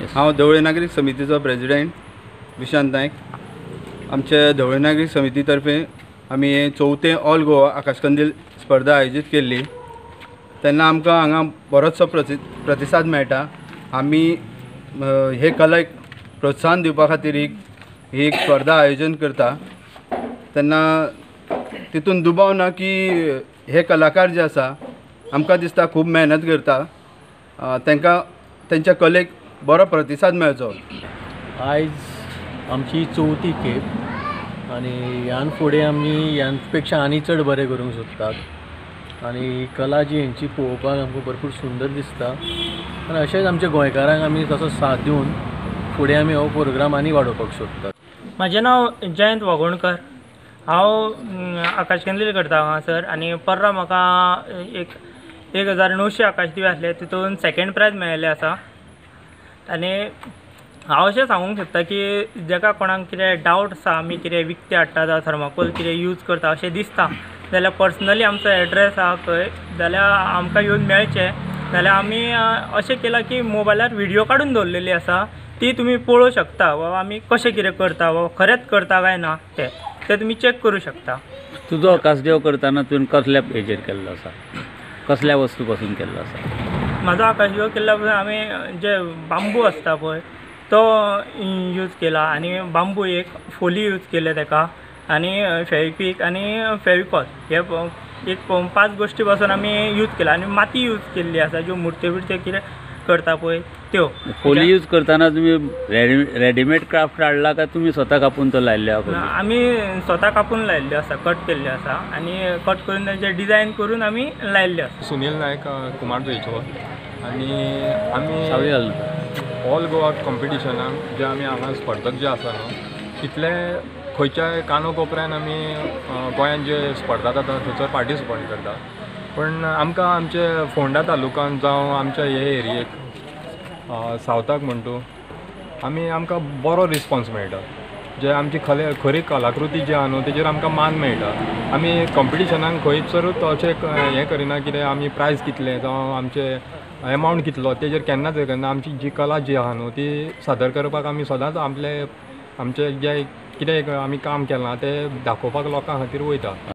हांव धवळे नागरीक समितीचो प्रेजिडेंट विशांत नायक. आमचे धवळे नागरीक समिती तर्फे आमी चवथे ऑल गोवा आकाशकंदील स्पर्धा आयोजीत केल्ली. तेन्ना आमकां हांगा बरोचसो प्रतिसाद मेळटा. आमी हे कलेक प्रोत्साहन दिवपा खातीर ही एक स्पर्धा आयोजन करता. तेन्ना तितून दुबाव ना की हे कलाकार जे आसा आमकां दिसता खूब मेहनत करता, तांकां तेंच्या कलेक बरो प्रतिसाद मेळचो. आयज आमची चवथी खेप आनी ह्यान फुडें आमी ह्यान पेक्षा आनी चड बरें करूंक सोदतात आनी कला जी हेंची पळोवपाक आमकां भरपूर सुंदर दिसता आनी अशेंच आमच्या गोंयकारांक आमी तसो साथ दिवन फुडें आमी हो प्रोग्राम आनी वाडोवपाक सोदतात. म्हाजें नांव जयंत वागोणकर. हांव आकाशकंदील करता हांगासर आनी पर्रा म्हाका 1900 आकाशदिवे आसले, तितून सेकेंड प्रायज मेळिल्लें आसा. आनी हांव अशें सांगूंक सोदता की जाका कोणाक कितें डावट आसा, आमी कितें विकतें हाडटा जावं थर्माकोल कितें यूज करता अशें दिसता जाल्यार पर्सनली आमचो एड्रेस आसा खंय जाल्यार आमकां येवन मेळचें. जाल्यार आमी अशें केलां की मोबायलार व्हिडियो काडून दवरलेली आसा, ती तुमी पळोवंक शकता वा आमी कशें कितें करता वा खरेंच करता काय ना तें तुमी चॅक करूं शकता. तुजो आकाशदिवो करतना तुवें कसल्या हेजेर केल्लो आसा, कसल्या वस्तू पासून केल्लो आसा? म्हाजो आकाशदिवो केल्लो पळय आमी जे बांबू आसता पळय तो यूज केला आनी बांबू एक फोली यूज केले ताका आनी फेविक्वीक आनी फेविकॉल हे एक 5 गोश्टी पासून आमी यूज केला आनी माती यूज केल्ली आसा, ज्यो मुर्त्यो बिर्त्यो कितें करता पळय त्यो. फोली यूज करतना तुमी रेडीमेड क्राफ्ट हाडला काय तुमी स्वता कापून तो लायिल्लो आसा? आमी स्वता कापून लायिल्ल्यो आसा, कट केल्ल्यो आसा आनी कट करून तांचे डिजायन करून आमी लायिल्ल्यो आसा. सुनील नायक कुमारजुंवेचो आनी आमी ऑल गोवा कॉम्पिटिशनाक जे आमी हांगा स्पर्धक जे आसा न्हू तितले खंयच्याय कानो कोपऱ्यान आमी गोंयांत जे स्पर्धा जाता थंयसर पार्टिसिपंट करता. पूण आमकां आमचे फोंडा तालुकान जावं आमच्या हे एरियेक सावथाक म्हण तूं आमी आमकां बरो रिस्पोन्स मेळटा. जे आमची खरी कलाकृती जी आहा न्हू तेजेर आमकां मान मेळटा. आमी कॉम्पिटिशनाक खंयसरूच अशें हें करिना कितें आमी प्रायज कितलें जावं आमचे एमावंट कितलो तेजेर केन्नाच हें करना. आमची जी कला जी आहा न्हू ती सादर करपाक आमी सदांच आपले आमचे जे कितें आमी काम केलां तें दाखोवपाक लोकां खातीर वयता.